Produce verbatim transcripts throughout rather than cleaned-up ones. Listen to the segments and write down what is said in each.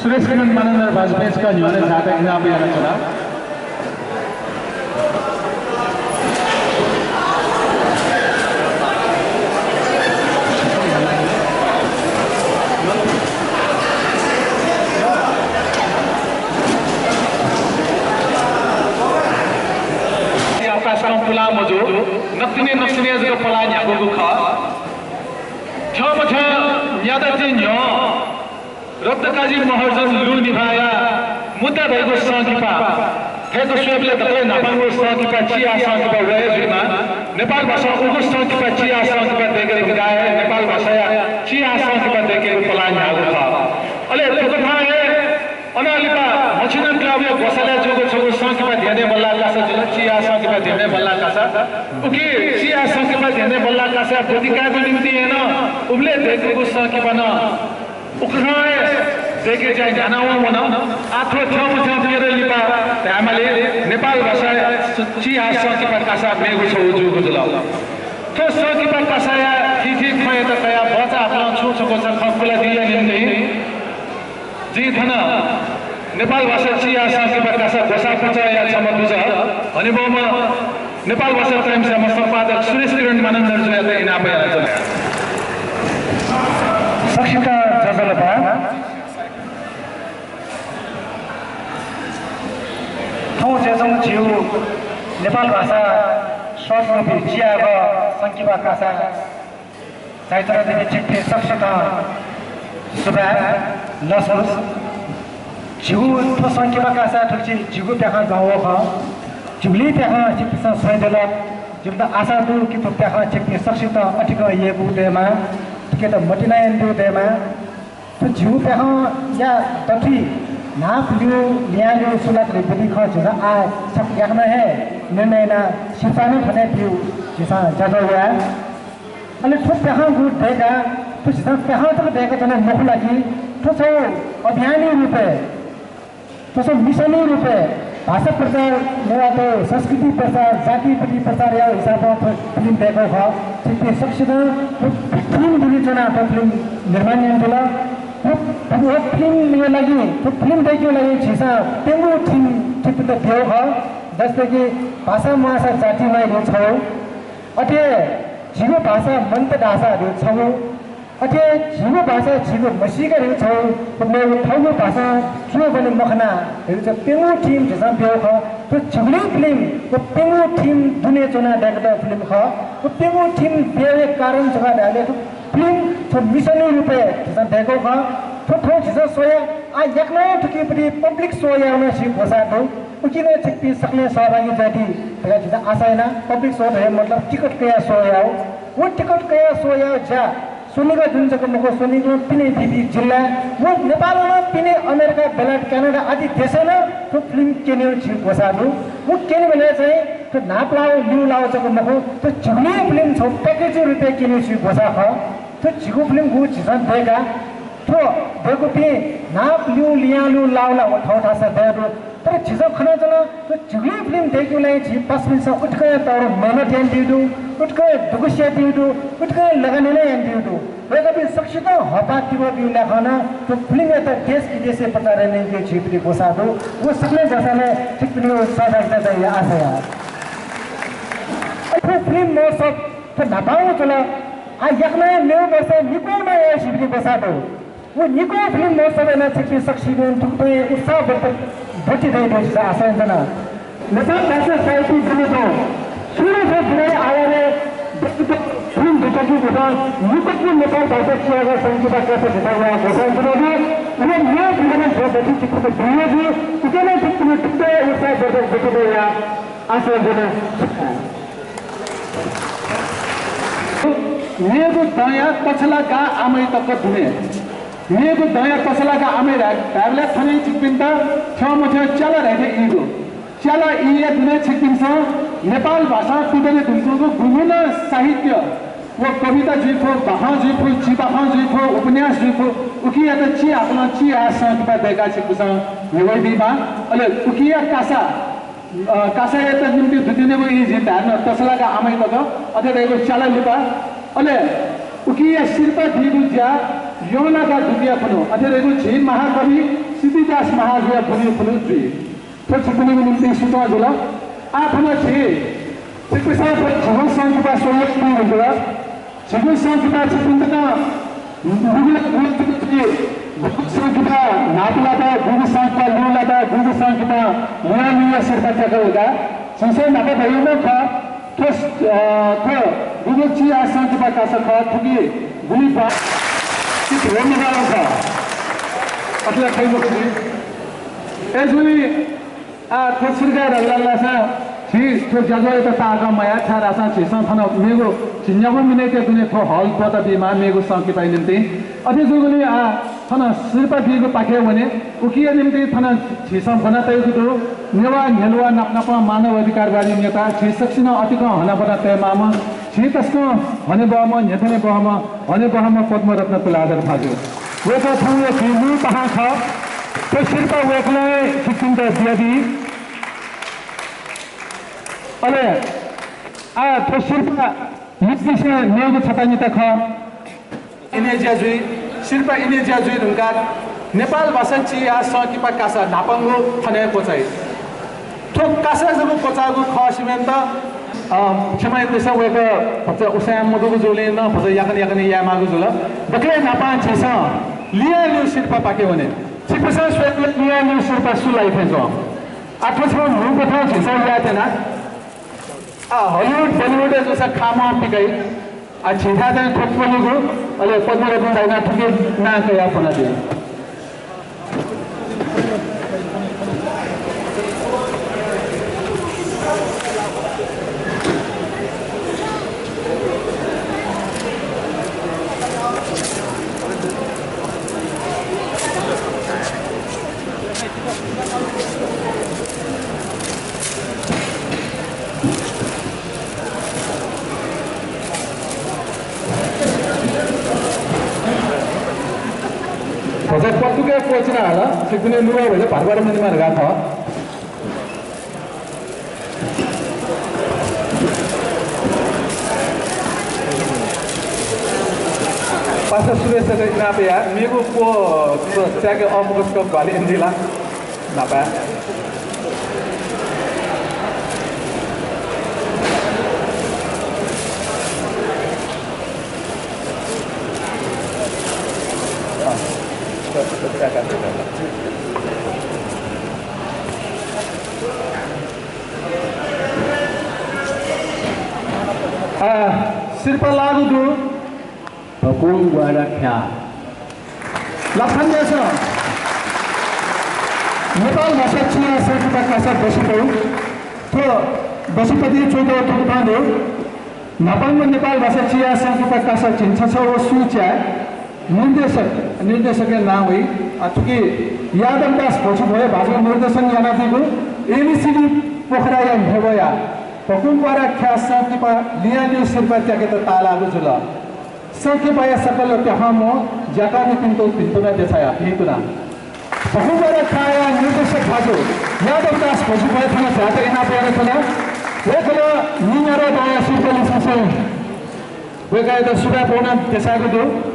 सुरेश किरण मानन्धर भाजुपिन्सयात न्ह्यःने झायात इनाप यानाच्वना। अवकाशं पुलां मजू, नकतिनि नकतिनि जक पलाः न्ह्याकूगु खः। थ्यंमथ्यं न्यादँति न्ह्यः रत्नकाजी महर्जन लुनिभाया मुद्दा धइगु संकिपा थय्क स्वयेबलय् दकलय् न्हापांगु संकिपा चिहाः संकिपा व हे जुइमाः। नेपाल भाषां उगु संकिपा चिहाः संकिपा दय्के धुंकाः हे नेपाल भाषाया चिहाः संकिपा दय्केगु पलाः न्ह्याःगु खः। अले थुकथं हे अनं लिपा मछिना क्लबया ग्वसालय् जूगु छगू संकिपा ध्यने बल्लाः कासा जुल, चिहाः संकिपा ध्यने बल्लाः कासा। उकी चिहाः संकिपा ध्यने बल्लाः कासा ब्वति कायेगु निंतिं हे नं उबलय् दय्कूगु संकिपा नं उकथं हे दय्के ज्या न्ह्यानावं वन। आः थ्व थ्यंमथ्यं केरल लिपा धायेमाली नेपाल भाषाय् चिहाः संकिपा कासा मेगु छगू जूगु जुल। थ्व संकिपा कासाया थीथी खँयात कयाः भचा हाकलं छुं छकूचा खँ कुलादिया निंतिं जिं थन नेपाल भाषा चिहाः संकिपा कासा ग्वसाः पुचःया छम्ह दुजः हनेबहःम्ह नेपाल भाषा टाइम्सयाम्ह सम्पादक सुरेश किरण मानन्धरजुयात इनाप यानाच्वना। सकसित ज्वजलपा। थौं जुयाच्वंगु झीगु नेपाल भाषा शोधकर्मी चिहाःगु संकिपा कासा झायाच्वनादीपिं छिकपिं सकसितं सुभाय्, लसकुस। झीगु थ्व संकिपा कासा थुलि झीगु प्याखं दुहां वः खः। झीगुलिं प्याखं छिकपिन्सं स्वयादिल। जिमित आशा दु कि थ्व प्याखं छिकपिं सकसितं अतिकं यय्कूगु दयेमाः, थुकियात मतिना यानादीगु दयेमाः। थ्व झीगु प्याखंया दथुइ न्हापा ल्यू, लिहां ल्यू, सु ला धइगु खँ झीसं आः छकः याकनं हे निर्णय यानाः सिरपाः नं थन हे ब्यू, झीसं ज्याझ्वः याये। अले थ्व प्याखंगु दय्काः, थ्व झीसं प्याखं तक दय्काच्वना मखु ला कि, थ्व छगू अभियानया रूपय्, थ्व छगू मिशनया रूपय् भाषा प्रचार, नेवाःतय् संस्कृति प्रचार, जातिप्रति प्रचारया हिसाबं थ्व फिल्म दय्कूगु खः। छिकपिं सकसितं थ्व फिल्म दुने च्वनाः थ्व फिल्म निर्माण यानादिल। थ्व, थ्व फिल्मया लागि, थ्व फिल्म दय्केगु लागि झीसं प्यंगू theme छिकपिन्त बियागु खः। जस्तै कि भाषा म्वाःसा जाति म्वाइ धइगु छगू, अथे झीगु भाषा मन्त धाःसा धइगु छगू, अथे झीगु भाषा झीगु म्हसीका धइगु छगू, व मेगु थःगु भाषां च्वय्‌बलय् मखना धइगु चाहिँ प्यंगू theme झीसं बियागु खः। थ्व झिगुलिं फिल्म व प्यंगू theme दुने च्वनाः दय्कातःगु फिल्म खः। व प्यंगू theme बियागु कारण छु खः धाःसा थ्व फिल्म थ्व मिशनया रूपय् झीसं दय्कूगु खः। थ्व थौं झीसं स्वया, आः याकनं थुकियापट्टि public show यायेगु नं झीगु ग्वसाः दु। उकी नं छिकपिं सकलें सहभागी जुयादी धकाः झीसं आशा याना। Public show धइगु मतलब टिकट कयाः show यायेगु। व टिकट कयाः show यायेगु ज्या स्वनिगः दुने जक मखु, स्वनिगलं पिने थीथी जिल्लाय्, व नेपालं नं पिने अमेरिका, बेलायत, क्यानाडा आदि देशय् नं थ्व फिल्म क्यनेगु झीगु ग्वसाः दु। व क्यनेबलय् चाहिँ थ्व न्हापा लाःगु ल्यू लाःगु जक मखु, थ्व झिगुलिं फिल्म छगू package रूपय् क्यनेगु झीगु ग्वसाः खः। थ्व झीगु फिल्मगु झीसं दय्काः थ्व दय्कूपिं न्हापा ल्यू, लिहां ल्यू, लाःगु ला व थःथःसा दये दु। तर झीसं खनाच्वना, थ्व झिगुलिं फिल्म दय्केगु लागि झी पासापिन्सं उतिकं तःधंगु मेहनत यानादीगु दु, उतिकं दुःख सियादीगु दु, उतिकं लगानी नं यानादीगु दु। वय्कःपिं सकसितं हःपाः तिबः बीगु लाय्कं नं थ्व फिल्मयात देश विदेशय् प्रचार यानादीगु झीपिनि ग्वसाः दु। व सकलें ग्वसालय् छिकपिनिगु सहभागिता दइ धकाः आशा याये। थ्व फिल्म महोत्सव थ्व न्हापां च्वल। आः याकनं हे मेगु वर्ष निक्वः नं याये झीपिनि ग्वसाः दु। व निक्वः फिल्म महोत्सव यानाः छिकपिं सकसिगुं थुकथं हे उत्साहवर्धक ब्वति दइ धकाः झीसं आशा यानाच्वना। नेपाल भाषा साहित्य दिनय् सुरु थ्व दिनय् आधारय् दय्कातःगु फिल्म दुतःगु खः। निक्वःगु नेपाल भाषा चिहाः संकिपा कासा झीसं याये ग्वसाः यानाच्वनागु। व मेगु फिल्म नं थ्व दथुइ छिकपिन्त बियागु। उकी नं छिकपिनि थुकथं हे उत्साहवर्धक ब्वति दइ धकाः आशा यानाच्वना। मेगु दँया तछला गाः आमैतक दुने। मेगु दँया तछला गाः आमै धाये, धायेबलय् थन छिकपिन्त थ्यंमथ्यं च्याला धाये थें ई दु। च्याला ईया दुने छिकपिन्सं नेपाल भाषां तुं दने धुंकूगु गुगुं नं साहित्य, व कविता जुइफु, बाखं जुइफु, चिबाखं जुइफु, उपन्यास जुइफु, उकियात चिहाकलं चिहाः संकिपा दय्काः छिकपिन्सं न्ह्यब्वयादीमाः। अले उकिया कासा अ, कासायात निंतिं दुतिनेगु ई जिं धाये न, तछला गाः आमैतक, अथे धइगु च्याला लिपा, अले उकिया सिरपाः बीगु ज्या यमलाका दुबिया खुन्हु, अथे धइगु झी महाकवि सिद्धिदास महाजुया बुँइ खुन्हु जुइ। थ्व छिकपिनिगु निंतिं सुतं जुल। आः थन झी छिकपिन्सं थ्व झीगु संकिपा स्वयाच्वनागु जुल। झीगु संकिपा छिकपिन्त नं गुगु, गुगु संकिपा न्हापा लात, गुगु संकिपा ल्यू लात, गुगु संकिपा ल्यू ल्यू सिरपाः त्याकल का। झीसं न्हापा धयागु खः। थ्व, अ, थ्व गुगु चिया संकिपा कासा खः, थुकी गुलि बां कि ध्वं मगाः खः। अथे ला खइ मखु जुइ। अय्‌जूगुलिं आः थ्व सिरपाः धाल धाःसा झी थ्व ज्याझ्वःयात ताःका मयाः, छाय्‌धाःसा झीसं थन मेगु झी न्यागू मिनेटया दुने थ्व हल त्वःता बीमाः मेगु संकिपाया निंतिं। अथे जूगुलिं आः थन सिरपाः बीगु पाखे वने। उकिया निंतिं थन झीसं ब्वना तयागु दु। नेवाः न्ह्यलुवा नाप नापं मानव अधिकारवादी नेता, झी सकसिनं अतिकं हनाबना तयेमाःम्ह, झी तसकं हनेबहःम्ह, न्ह्यथने बहःम्ह, हनेबहःम्ह पद्मरत्न तुलाधर भाजु। वय्‌कः थौंया झी मू पाहां खः। थ्व सिरपाः वय्‌कलं हे छिकपिन्त बियादी। अले आः थ्व सिरपाः नितिसे मेगु छता निता खः। इने ज्या जुइ, सिरपाः इने ज्या जुइ धुंकाः नेपाल भाषा चिया संकिपा कासा न्हापांगु थन हे क्वचाइ। थ्व कासा जक क्वचाःगु खः सिमेन्ट, अ, क्षमा यानादिसँ, वय्‌कः भचा उसाँय् मदुगु जूलिं नं भचा याकनं याकनं यायेमाःगु जुल। दकलय् न्हापां झीसं लियां ल्यू सिरपाःपाखे वने। छिकपिन्सं स्वयेबलय् लियां ल्यू सिरपाः सु लाइ थें च्वं। आः थ्व छगू न्हूकथं झीसं यायेत्यना। आः हलिउड बलिउड जूसा खामं पिकाइ। आः झीथाय् चाहिँ थ्व त्वःलिगु, अले पद्मरत्न दाइनं थुकी नां कयाः ब्वनादी। भचा पत्तुकय् क्वःछिना हाल, छिकपिनि नुगः भचा भात भात मेनेमाः धकाः खः। पासा सुरेशयात इनाप याये, मेगु क्वः, क्वः त्याके अःमकसक ग्वाहालि यानादिल। न्हापा। आ, सिरपाः लाःगु दु। भकुं ग्वारा ख्याः। लाखान्देश नेपाल भाषा चिया संकिपा कासा बसिपौ। थ्व बसिपति च्वइतःगु थुकथं दु। न्हापांगु नेपाल भाषा चिया संकिपा कासा झिंछसः व सुइँच्याय् निर्देशक, निर्देशकया नां वइ। आ, थुकी यादवदास भोजु भोया भाजुं निर्देशन यानादीगु एबिसिडी पोखराया न्ह्यब्वया भकुं ग्वारा ख्याः संकिपा लियां ल्यू सिरपाः त्याकेत ताःलाःगु जुल। संकिपाया सकल प्याखंम्ह ज्याकःमिपिन्त भिंतुना देछाया, भिंतुना। भकुं ग्वारा ख्याःया निर्देशक भाजु यादवदास भोजु भोया थन झायेत इनाप यानाच्वना। वय्कलं निन्यार्वा दँया सिरपाः लिसेंलि वय्कःयात सुभाय् पौना देछायेगु दु।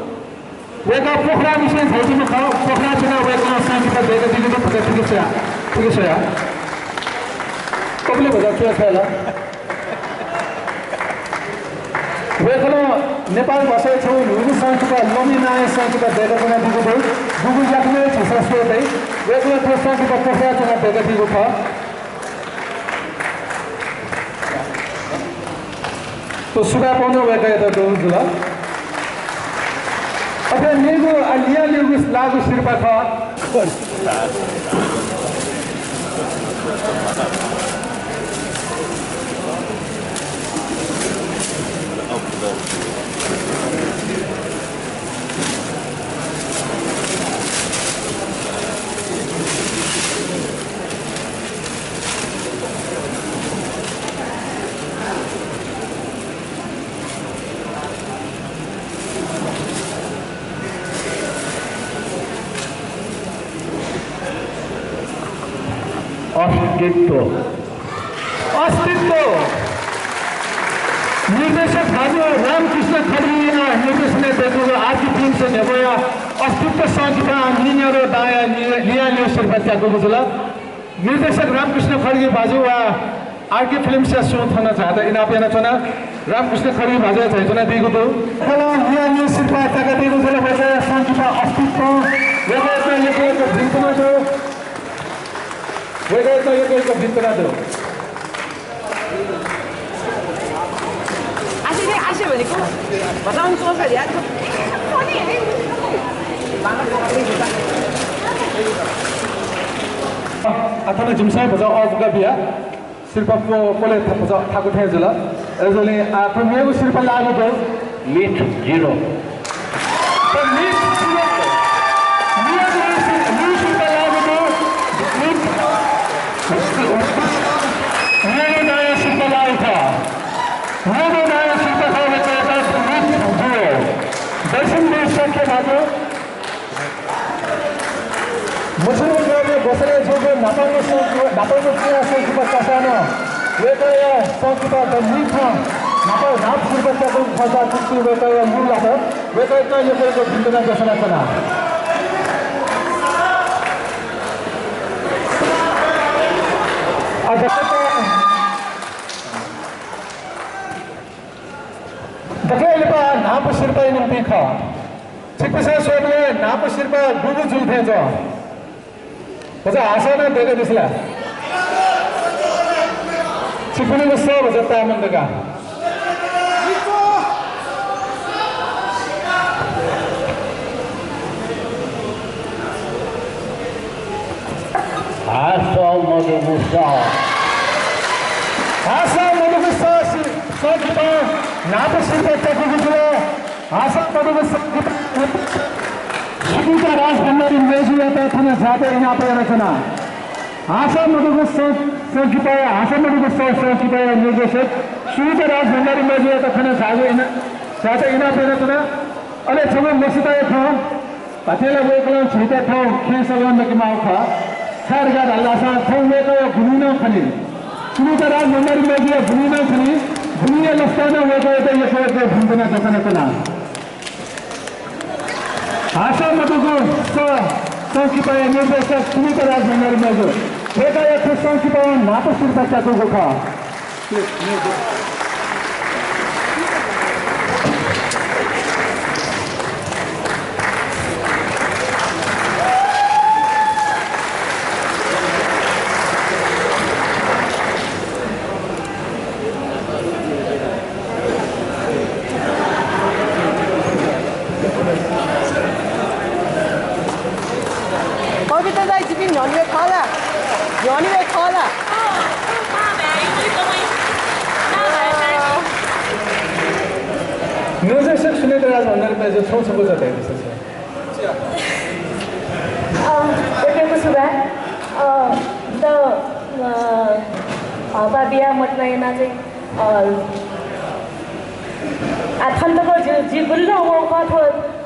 वय्कः पोखरांनिसें झाइपिं खः, पोखरां च्वनाः वय्कलं संकिपा दय्कादीगु दु, भचा थुकी स्वया, थुकी स्वया। कबले भचा च्वय् छ्वये ला। वय्कलं नेपाल भाषाया छगू न्हूगु संकिपा, लमि नांया संकिपा दय्काच्वनादीगु दु। गुगु याकनं हे झीसं स्वये दइ। वय्कलं थ्व संकिपा पोखरां च्वनाः दय्कादीगु खः। थ्व सुभाय् पौना वय्कःयात दु जुल। अथे मेगु, आ, लियां ल्यूगु लाःगु सिरपाः खः। अस्तित्व। अस्तित्व। निर्देशक भाजु रामकृष्ण खड्गीया निर्देशनय् दय्कूगु आरके फिल्म्स न्ह्यब्वया अस्तित्व संकिपां नीन्यादँ दांया नि-, लियान्यू सिरपाः त्याकूगु जुल। निर्देशक रामकृष्ण खड्गी भाजु व आरके फिल्म्सया सुं थन झायेत इनाप यानाच्वना। रामकृष्ण खड्गी भाजुया झायाच्वनादीगु दु। कलां लियान्यू सिरपाः त्याकादीगु जुल। वय्कःया संकिपा अस्तित्व, वय्कःयात यक्व यक्व भिन्तुना दु। वय्कःयात यक्व यक्व भिन्तुना दु। आशा चाहिँ आशा भनेको भचाउनु सोच यार। आथाना जिमिसं भचा अःपुका बिया सिरपाः प्व-, प्वले थ-, भचा थाकु थें जुल। अय्जूगुलिं आः थ्व मेगु सिरपाः लाःगु दु। Myth zero. त मिथ जिरो। मेगु सिर-, मेगु सिरपाः लाःगु दु। मिथ। मेगु दांया सिरपाः लाःगु खः। मेगु दांया सिरपाः खः, वय्कःयात मिथ जिरो। दर्शन दे सख्य भाजु। मछिंगु ग्वसालय् जूगु न्हापांगु सं-, न्हापांगु चिया संकिपा चाःसां नं वय्कःया संकिपा द मिथं न्हापा न्हापा सिरपाः त्याकूगु खःसा तुति वय्कःया लु लात। वय्कःयात यक्व यक्व भिन्तुना देछानाच्वना। आ, दकलय् लिपा न्हापा सिरपाःया निंतिं खः। छिकपिन्सं स्वयेबलय् न्हापा सिरपाः गुगु जुल थें च्वं। भचा हासां नं दय्कादिसँ ला? छिकपिनिगु सः भचा ताय्‌मन धकाः। हासं मदुगु सः। हासं मदुगु सः सि-, संकिपां न्हापा सिरपाः त्याकूगु जुल। हासं मदुगु संकिपां सुनिता राजभण्डारी मय्जुयात थन झायेत इनाप यानाच्वना। हासं मदुगु सं-, संकिपाया, हासं मदुगु सः संकिपाया निर्देशक सुनिता राजभण्डारी मय्जुयात थन झायेगु इना-, झायेत इनाप यानाच्वना। अले छगू मसुताया खँ, धात्थें ला वय्कलं झीत थौं खँय् सगं नके माःगु खः। छाय् धकाः धाःसा थौं वय्कःया गुलिं नं खनी। सुनिता राजभण्डारी मय्जुया गुलिं नं खनी। गुलिंया लसतां नं वय्कःयात यक्व यक्व भिन्तुना देछानाच्वना। हासं मदुगु सः संकिपाया निर्देशक सुनिता राजभण्डारी मय्जु। वय्कःया थ्व संकिपां न्हापा सिरपाः त्याकूगु खः। पवित्र दाइ, जिपिं न्ह्यःने वये खः ला? न्ह्यःने वये खः ला? निर्देशक सुनिता राजभण्डारी मय्जु, छुं छकू चा धयादिसँ। अ, यक्व यक्व सुभाय्। अ, त, अ, हःपाः बिया मतिना याना चाहिँ, अ, आ, थन तक जि, जि गुलि नं वंगु खः, थ्व,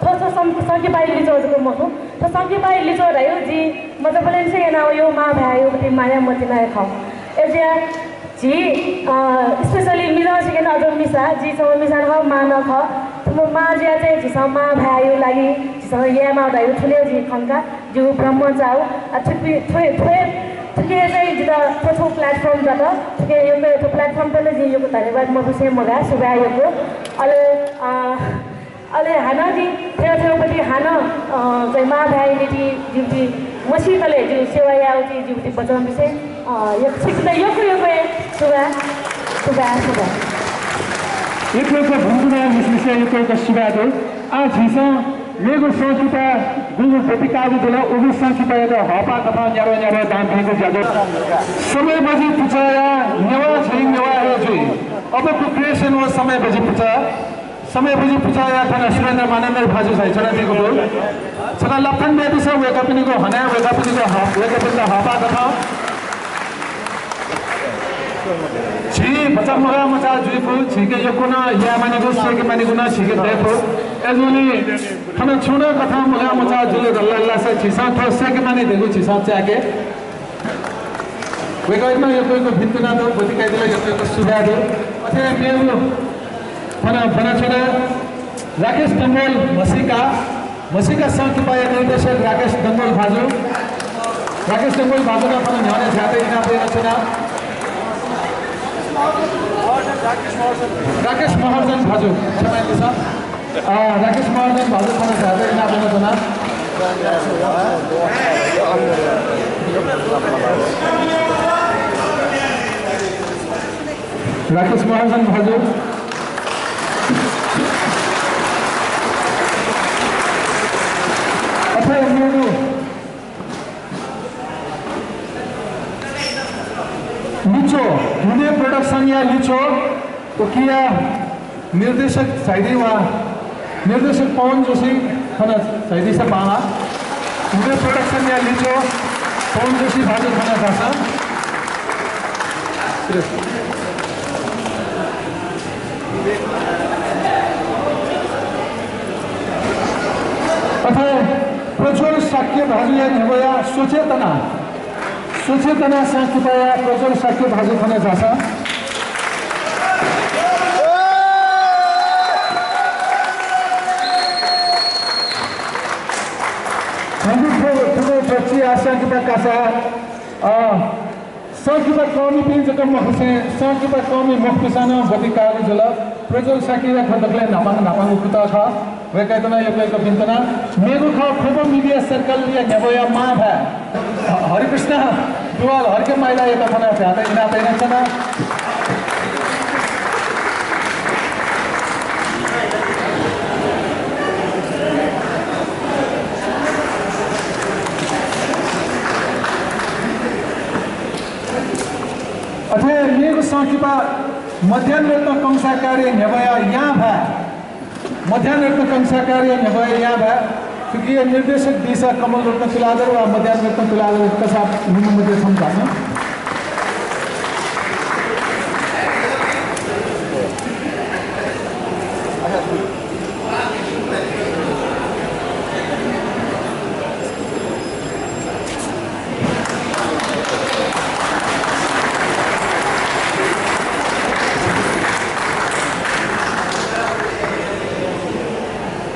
थ्व, थ्व सं-, संकिपाया लिच्वः जक मखु। थ्व संकिपाया लिच्वः धयागु जि मचाबलय् निसें याना वयागु मां भाय्‌यागु प्रति माया मतिना हे खः। अय्जुया झी, अ, specially मिजं छिकपिं अझ मिसा, जि छम्ह मिसा नं खः, मां नं खः। थुम्ह मां जुयाः चाहिँ झीसं मां भाय्‌यागु लागि झीसं यायेमाःगु धयागु थुलि हे जिं खंका, जिगु ब्रह्मचाः। आ, थुकि-, थ्व-, थ्व-, थुकिं चाहिँ जितः थ्व, थ्व platform दत। थुकिं यक्व, थ्व platform-यात नं जिं यक्व धन्यवाद मबिसें मगाः, सुभाय् यक्व। अले, अ, अले हानं जिं थ्व, थ्वपति हानं, अ, चाहिँ मां भाय्‌या निंतिं जिगु मसीतले जिगु सेवा यायेगु जिगु वचन बिसें, अ, यक्व, छिकपिन्त यक्व यक्व हे सुभाय्, सुभाय्, सुभाय्। यक्व यक्व भिन्तुना, लिसलिसे यक्व यक्व सुभाय् दु। आः झीसं मेगु संकिपा गुगु ब्वति काःगु जुल, उगु संकिपायात हःपाः कथं न्याद्वः न्याद्वः दां बीगु ज्याझ्वः। समय बजि पुचःया नेवाः झी नेवाः हे जुइ। अबगु creation व समय बजि पुचः। समय बजि पुचःया थन सुरेन्द्र मानन्धर भाजु झायाच्वनादीगु दु। छकः लापा थानादिसँ, वय्कःपिनिगु हनाः, वय्कःपिनिगु ह-, वय्कःपिन्त हःपाः कथं। झी भचा मगाः मचाः जुइगु, झीके यक्व नं याये मानिगु, सय्के मानिगु नं झीके दयेफु। अय्जूगुलिं थन छुं नं कथं मगाः मचाः जुल धाःसा झीसं थ्व सय्के मानि धइगु झीसं चाय्के। वय्कःयात नं यक्व यक्व भिन्तुना दु, ब्वति कायेत ला यक्व यक्व सुभाय् दु। अथे हे मेगु थन ब्वनाच्वना राकेश डंगोल म्हसीका। म्हसीका संकिपाया निर्देशक राकेश डंगोल भाजु, राकेश डंगोल भाजुयात थन न्ह्यःने झायेत इनाप यानाच्वना। राकेश महर्जन भाजु, क्षमा यानादिसँ। अ, राकेश महर्जन भाजु थन झायेत इनाप यानाच्वना। राकेश महर्जन भाजु। अथे मेगु लिच्वः, हुने production या लिच्वः, उकिया निर्देशक झाइदी वा निर्देशक पवन जोशी थन झाइदीसा बांला। हुने production या लिच्वः पवन जोशी भाजु थन झासँ। अथे प्रज्वल शाक्य भाजुया न्ह्यब्वया स्वचेतना, स्वचेतना संकिपाया प्रज्वल शाक्य भाजु थन झासँ। थ्व, थ्व, थ्व चिया संकिपा कासा, अ, संकिपा कःमिपिं जक मखुसें, संकिपा कःमि मखुपिन्सं नं ब्वति काःगु जुल। प्रज्वल शाक्यया खँ दकलय् न्हापां न्हापांगु कुतः खः। वय्कःयात नं यक्व यक्व भिंतुना। मेगु खः ख्वप media circle या न्ह्यब्वया मांभाय् ह-, हरिकृष्ण दुवाल हरिके माइलायात थन झायेत इनाप यानाच्वना। अथे मेगु संकिपा मध्याह्न रत्न कंसाकारया न्ह्यब्वया यां भाय्, मध्याह्न रत्न कंसाकारया न्ह्यब्वया यां भाय्, थुकिया निर्देशक दीसा कमल रत्न तुलाधर वा मध्याह्न रत्न तुलाधर कसाः निम्ह मध्ये छम्ह झासँ।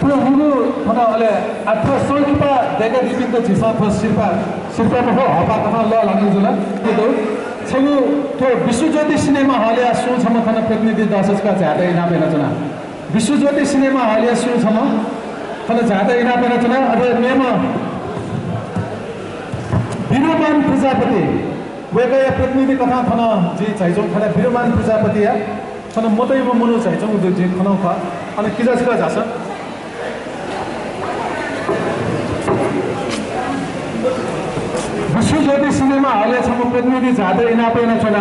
थ्व हुगु थन अले आः थ्व संकिपा दय्कादीपिन्त झीसं थ्व सिरपाः, सिरपाः मखु, हःपाः कथं लःल्हानागु जुल। छगू थ्व विश्वज्योति सिनेमा हलया सुं छम्ह थन प्रतिनिधि दःसा छकः झायेत इनाप यानाच्वना। विश्वज्योति सिनेमा हलया सुं छम्ह थन झायेत इनाप यानाच्वना। अथे मेम्ह बिरुमान प्रजापति, वय्कःया प्रतिनिधि कथं थन जिं झायाच्वंगु खः। बिरुमान प्रजापतिया थन मतइम्ह मनू झायाच्वंगु दु, जिं खनागु खः। अन किजा छकः झासँ। विश्वज्योति सिनेमा हलया छम्ह प्रतिनिधि झायेत इनाप यानाच्वना।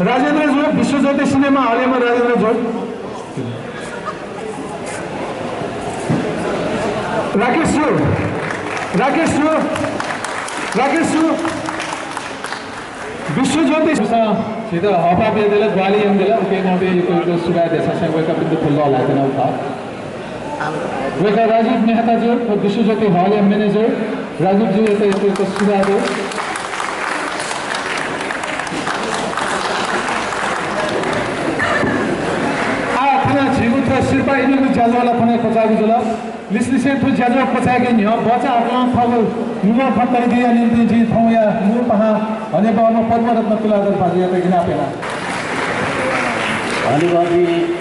राजेन्द्र जु, विश्वज्योति सिनेमा हलयाम्ह राजेन्द्र जु। राकेश जु, राकेश जु, राकेश जु। विश्वज्योति झीत हःपाः बियादिल, ग्वाहालि यानादिल, उकिं वंपिं यक्व यक्व सुभाय् देछासें वय्कःपिन्त थ्व लःल्हायेत्यनागु खः। वय्कः राजीव मेहता जु, थ्व विश्वज्योति हलया manager, राजीव जुयात यक्व यक्व सुभाय् दु। आः थन झीगु थ्व सिरपाः इमिगु ज्याझ्वः ला थन क्वचाःगु जुल। लिसलिसें थ्व ज्याझ्वः क्वचायेके न्ह्यः बचा हाकलं थःगु नुगः खँ तयादीया निंतिं जिं थौंया मू पाहां हनेबहःम्ह पद्मरत्न तुलाधर भाजुयात इनाप याना। हनेबहःपिं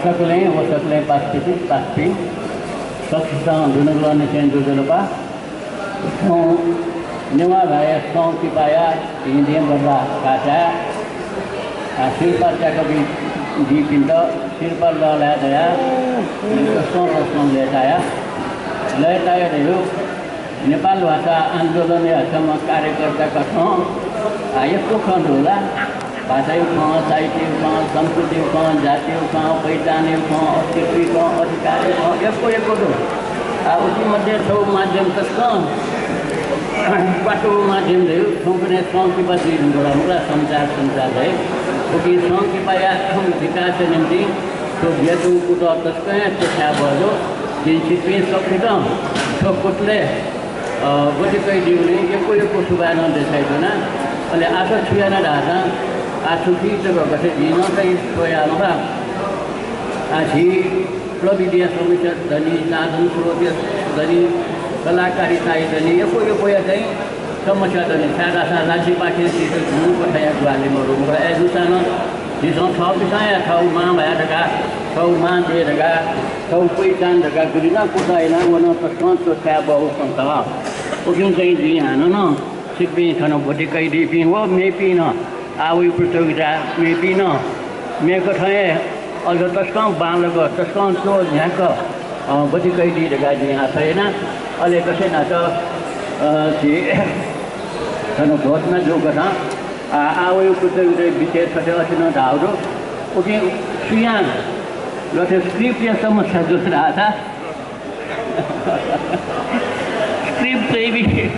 सकलें व सकलें पासापिं, पासापिं, सकसितं दुनुगलंनिसें ज्वजलपा। थौं नेवाः भाय्‌या संकिपाया भिंद्यँ बल्लाः काचाय्, आ, सिरपाः त्याकाबी, बीपिन्त सिरपाः लःल्हाये धयाः तसकं तसकं लय्ताया, लय्ताया धयागु नेपाल भाषा आन्दोलनया छम्ह कार्यकर्ता कथं, आ, यक्व खँ दु ला। भाषाया खँ, साहित्यया खँ, संस्कृतिया खँ, जातिया खँ, पहिचानया खँ, अस्तित्वया खँ, अधिकारया खँ, यक्व यक्व दु। आ, उकी मध्ये छगू माध्यम तसकं क्वातुगु माध्यम धयागु थौंकन्हय् संकिपा जुइ धुंकल, मखु ला, सञ्चार, सञ्चार धयागु। उकिं संकिपाया विकासया निंतिं थ्व बियाच्वंगु कुतः तसकं हे च्वछाये बहःजू। जिं छिकपिं सकसितं थ्व कुतलय् अ, ब्वति कयादीगुलिं यक्व यक्व सुभाय् नं देछानाच्वना। अले आः थ्व छु याना धाःसा, आः थुकी तक गथे जिं नं चाहिँ स्वया मखु। आः झी प्रविधिया समस्या दनि, साधन स्रोतया दनि, कलाकारिताया दनि, यक्व यक्वया चाहिँ समस्या दनि। छाय्‌धाःसा राज्यपाखें झीत गुगु कथंया ग्वाहालि मदु। मखु ला, अय्‌जूसां नं झीसं थःपिसं हे थःगु मां भाय् धकाः, थःगु मां देय् धकाः, थःगु पहिचान धकाः गुलि नं कुतः यानाः व नं तसकं च्वछाये बहःगु खँ खः। उकिं चाहिँ जिं हानं नं छिकपिं थन ब्वति कयादीपिं व मेपिं नं, आः वइगु प्रतियोगिताय् मेपिं नं मेकथं हे अझ तसकं बांलाक, तसकं च्वछाय्‌क, अ, ब्वति कयादी धकाः जिं आशा याना। अले तसें नं, अ, झी थन घोषणा जूकथं, अ, आः वइगु प्रतियोगिताया विषय थथे अथे नं धाःगु दु। उकिं सुयां गथे script-या समस्या जू धाःसा, script च्वइबी।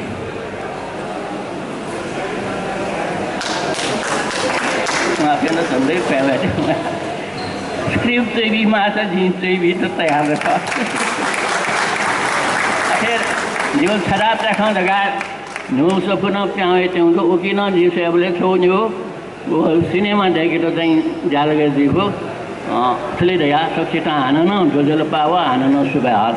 उहाँपिं नं झन्डै प्याः वयाच्वन। Script च्वइबी माःसा जिं च्वइबीत तयार खः। अथे जिगु छता प्याखं धकाः न्हू सफू नं पिहां वयाच्वंगु दु। उकिं नं जिं स्वयेबलय् छगू निगू व सिनेमा दय्‌केत चाहिँ ज्यालगय् जुइगु। अ, थुलि धयाः सकसितं हानं नं ज्वजलपा व हानं नं सुभाय् हल।